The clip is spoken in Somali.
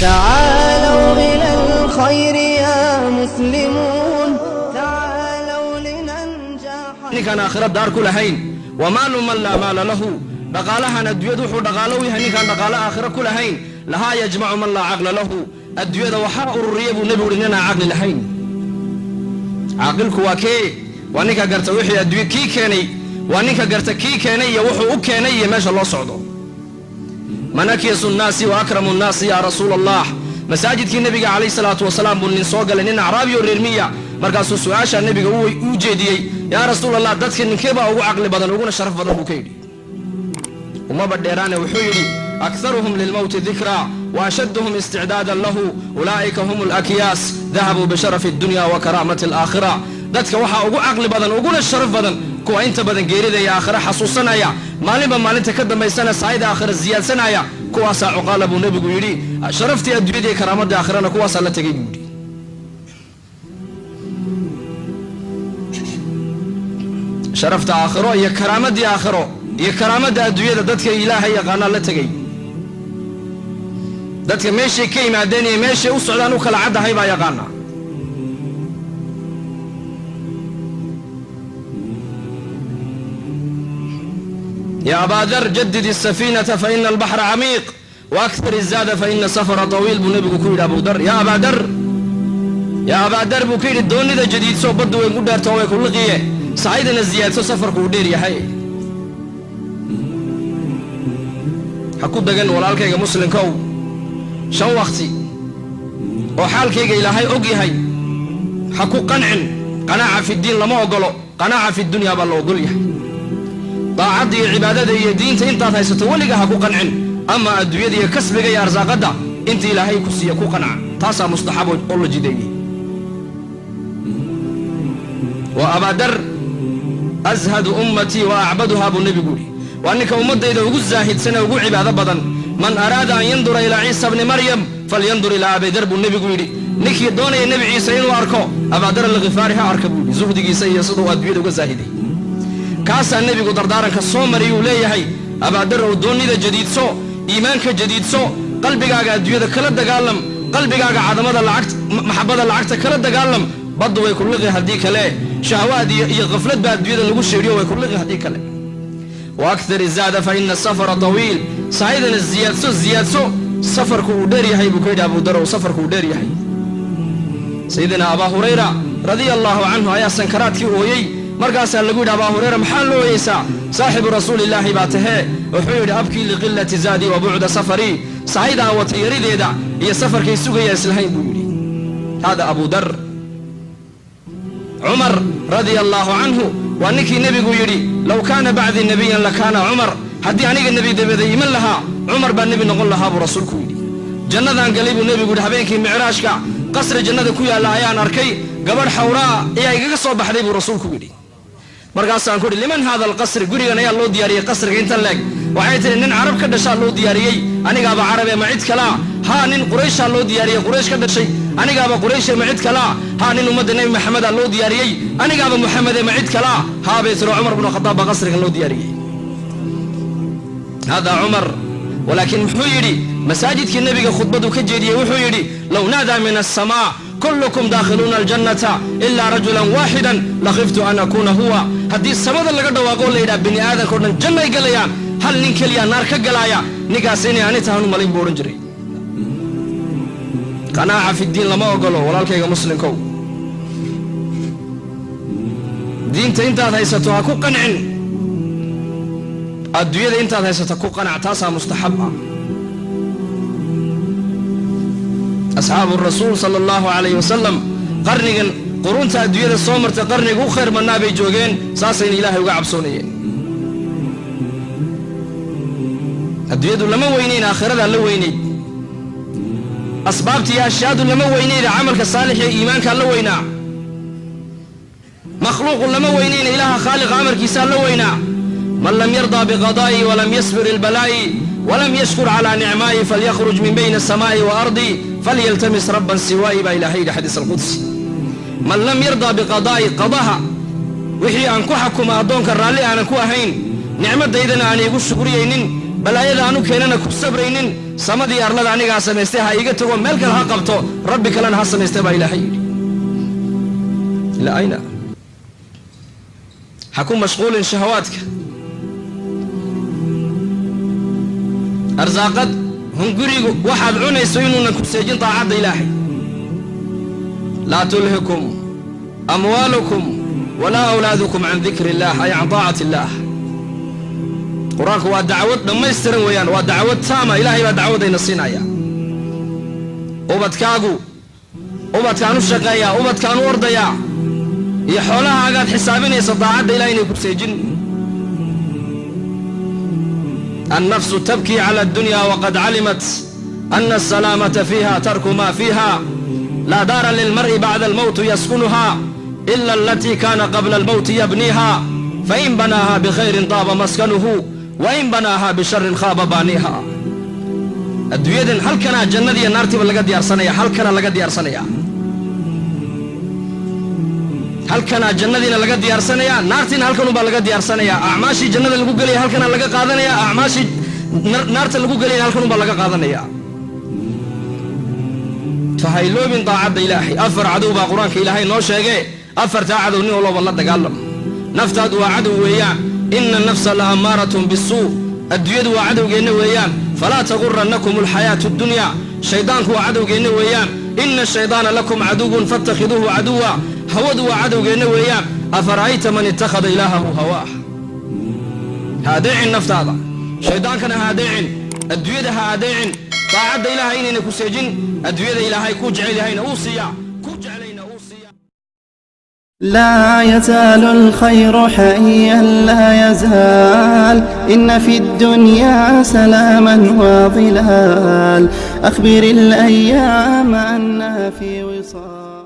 تعالوا إلى الخير يا مسلمون، تعالوا لننجح. Ninkaan aakhira daar ku lahayn. ومال من لا مال له, dhaqaalahan adduunyadu wuxuu dhaqaalo u yahay ninkaan dhaqaalo aakhira ku lahayn. لها يجمع من لا عقل له, adduunyada waxaa ururiya buu nebigu uhi ninaan caqli lahayn. Caaqilku waa kee? Waa ninka garta wixii adduunye kii keenay, waa ninka garta kii keenay iyo wuxuu u keenay iyo meesha loo socdo. من أكيس الناس وأكرم الناس يا رسول الله? Masaajidkii nebiga calayh salaatu wasalaam buu nin soo galay, nin acraabi oo reer miya. Markaasuu su-aashaa nebiga u jeediyey: "Yaa rasuul Allah, dadka ninkee baa ugu caqli badan, uguna sharaf badan?" buu ka yidhi. Umaba dheeraane, wuxuu yidhi: أكثرهم للموت ذكرا وأشدهم استعدادا له، أولئك هم الأكياس، ذهبوا بشرف الدنيا وكرامة الآخرة. Dadka waxaa ugu caqli badan, uguna sharaf badan kuwa inta badan geerida iyo aakhira xasuusanaya, maalinba maalinta ka dambaysana saayida aakhira ziyaadsanaya. Kuwaasaa cuqaala buu nebigu yidhi. Sharaftii adduunyada iyo karaamadii aakhirana kuwaasaa la tegay buu yidhi. Sharafta aakhiro iyo karaamadii aakhiro iyo karaamadda adduunyada dadka Ilaahay yaqaanaa la tegay. Dadka meeshay ka yimaadeen iyo meeshay u socdaan u kala caddahay baa yaqaanaa. يا أبا ذر، جدد السفينة فإن البحر عميق، وأكثر الزاد فإن السفر طويل buu nebigu ku yidhi Abu Dar. يا أبا ذر، يا أبا ذر buu ku yidhi, doonida jadiidso, baddu way ku dheerto, way ku liqiye, sahaydana ziyaadso, safarku uu dheer yahay. Ha ku dagan, walaalkayga muslimkow, shan wakti oo xaalkayga Ilaahay og yahay ha ku qancin. قناعة في الدين lama ogolo, قناعة في الدنيا baa la ogol yahay. Daacadda iyo cibaadada iyo diinta intaad haysato weliga ha ku qancin, ama adduunyada iyo kasbiga iyo arsaaqadda inta Ilaahay ku siiya ku qanca. Taasaa mustaxab oo la jideeyey. Wa Abaa Dar أزهد أمتي وأعبدها buu nebigu yidhi. Waa ninka ummaddayda ugu zaahidsan ee ugu cibaado badan. من أراد أن ينظر إلى عيسى بن مريم فلينظر إلى أبي ذر buu nebigu yidhi. Ninkii doonaya Nebi Ciise inuu arko, Abaadar Alkhifaari ha arka buu yidhi, zuhdigiisa iyo siduu adduunyada uga zaahiday. Kaasaa nebigu dardaaranka soo mariyuu leeyahay: "Abaadar ow, doonnida jadiidso, iimaanka jadiidso, qalbigaaga adduunyada kala dagaalam, qalbigaaga cadamada lacagta, maxabada lacagta kala dagaalam. Baddu way ku liqi haddii kale. Shahwaad iyo khaflad baa adduunyada lagu sheedhiyo, way ku liqi haddii kale. وأكثر الزاد فإن السفر طويل." Sahaydana ziyaadso, ziyaadso, safarku uu dheer yahay buu ka yidhi Abu Darow, safarku uu dheer yahay. Sayidina Abaa Hurayra radia Allahu canhu ayaa sankaraadkii ooyey. Markaasaa lagu yidhi: "Abaa Hurayra, maxaa loo ooyeysaa? Saaxibu rasuulillaahi baa tahee." Wuxuu yidhi: أبكي لقلة زادي وبعد سفري. Sahaydaa wata yarideeda iyo safarkay sugaya islahayn buu yidhi. Hada Abu Dar. Cumar radia Allaahu canhu waa ninkii nebigu yidhi: لو كان بعدي نبي لكان عمر. Haddii aniga nebi dabaday iman lahaa, Cumar baa nebi noqon lahaa buu rasuulku yidhi. Jannadaan galay buu nebigu yidhi habeenkii micraashka, qasri jannada ku yaalla ayaan arkay, gabadh xawraa ayaa igaga soo baxday buu rasuulku yidhi. Markaasaan ku idhi: "لمن هذا القصر? Gurigan ayaa loo diyaariyey, qasriga intan leeg?" Waxay tihi: "Nin Carab ka dhashaa loo diyaariyey." Anigaaba Carabe, ma cid kalaa? Haa. Nin Qurayshaa loo diyaariyey, Quraysh ka dhashay. Anigaaba Qurayshe, ma cid kalaa? Haa. Nin ummadda Nebi Maxamedaa loo diyaariyey. Anigaaba Muxamede, ma cid kalaa? Haa bay tiri. Cumar bnu Khadaab baa qasrigan loo diyaariyey. Hada Cumar, walaakiin muxuu yidhi? Masaajidkii nebiga khudbadu ka jeediyey wuxuu yidhi: لو نادى من السماء كلكم داخلون الجنة إلا رجلا واحدا لخفت أن أكون هو. Haddii samada laga dhawaaqo, la yidhaha bini aadamka o dhan jannay galayaan, hal nin keliya naar ka galaaya, ninkaas inay ani tahan u malayn buu odhan jiray. قناعة في الدين lama ogolo, walaalkayga muslimkow. Diinta intaad haysato ha ku qancin, adduunyada intaad haysato ku qanac. Taasaa mustaxab ah. Asxaabu rasuul sala Allahu calayh wasalam, qarnigan qurunta adduunyada soo martay qarniga u khayr badnaa bay joogeen. Saasayna Ilaahay uga cabsoonayeen. Adduunyadu lama weynayn, aakhiradaa la weynayd. Asbaabta iyo ashyaadu lama weynayna, camalka saalix iyo iimaankaa la weynaa. Makhluuqu lama weynayna, Ilaaha khaaliqa amarkiisaa la weynaa. من لم يرض بقضائي ولم يصبر لبلائي ولم يشكر على نعمائي فليخرج من بين سمائي وأرضي فليلتمس ربا سواي baa Ilahay yidhi, xadiis alqudsi. من لم يرض بقضائي, qadaha wixii aan ku xakuma addoonka raalli aanan ku ahayn, nicmadaydana aan iigu shukriyaynin, Balaayada aanu keenana ku sabraynin, samadii arlada anigaa samaystay, ha iiga tago, meel kale ha qabto, rabbi kalena ha samaystay, baa Ilaahay yidhi. Ilaa ayna? Ha ku mashquulin shahawaadka, arsaaqad, hungurigu, waxaad cunayso inuunan ku seejin daacadda Ilaahay. Laa tulhikum amwaalukum walaa awlaadukum can dikri illaah, ay can taacati illaah. Qur-aanku waa dacwad dhammaystiran weeyaan, waa dacwad taama. Ilaahay baa dacwadayna siinaya. Ubadkaagu, ubadkaan u shaqeeyaa, ubadkaan u ordayaa iyo xoolahaagaad xisaabinaysa, daacadda Ilahay inay ku seejin. Annafsu tabkii cala addunya waqad calimat ana asalaamata fiiha tarku ma fiiha. Laa daara lilmar'i bacda almowti yaskunuha ila alatii kaana qabla almowti yabniiha, fain banaaha bikhayrin taaba maskanuhu, wain banaaha bisharin khaaba baaniiha. Adduunyadan halkanaa jannadiiyo naartiiba laga diyaarsanaya, halkanaa laga diyaarsanaya, halkanaa jannadiina laga diyaarsanaya, naartiina halkanunbaa laga diyaarsanaya. Acmaashii jannada lagu gelaya halkanaa laga qaadanaya, acmaashii naarta lagu gelayana halkanunbaa laga qaadanaya. Fahayloobin daacadda Ilaahay. Afar cadow baa Qur-aanka Ilaahay noo sheege. Afartaa cadow nin walooba la dagaalam. Naftaadu waa cadow weeyaan, ina nafsa la ammaaratun bisuu. Adduunyadu waa cadowgeenna weeyaan, falaa tagurannakum alxayaatu addunya. Shaydaanku waa cadowgeenna weeyaan, ina ashaydaana lakum caduwun fatakhiduuhu caduwa. Hawadu waa cadowgeenna weeyaan, afara'ayta man ittakhada ilaahahu hawaah. Ha adeecin naftaada, shaydaankana ha adeecin, adduunyada ha adeecin. Daacadda Ilaahay inayna ku seejin. Adduunyada Ilaahay kuu jecel yahayna uu siiyaa, ku jeclayna uu siiyaa. لا يزال الخير حيا لا يزال، إن في الدنيا سلاما وظلال، أخبر الأيام أنا في وصال.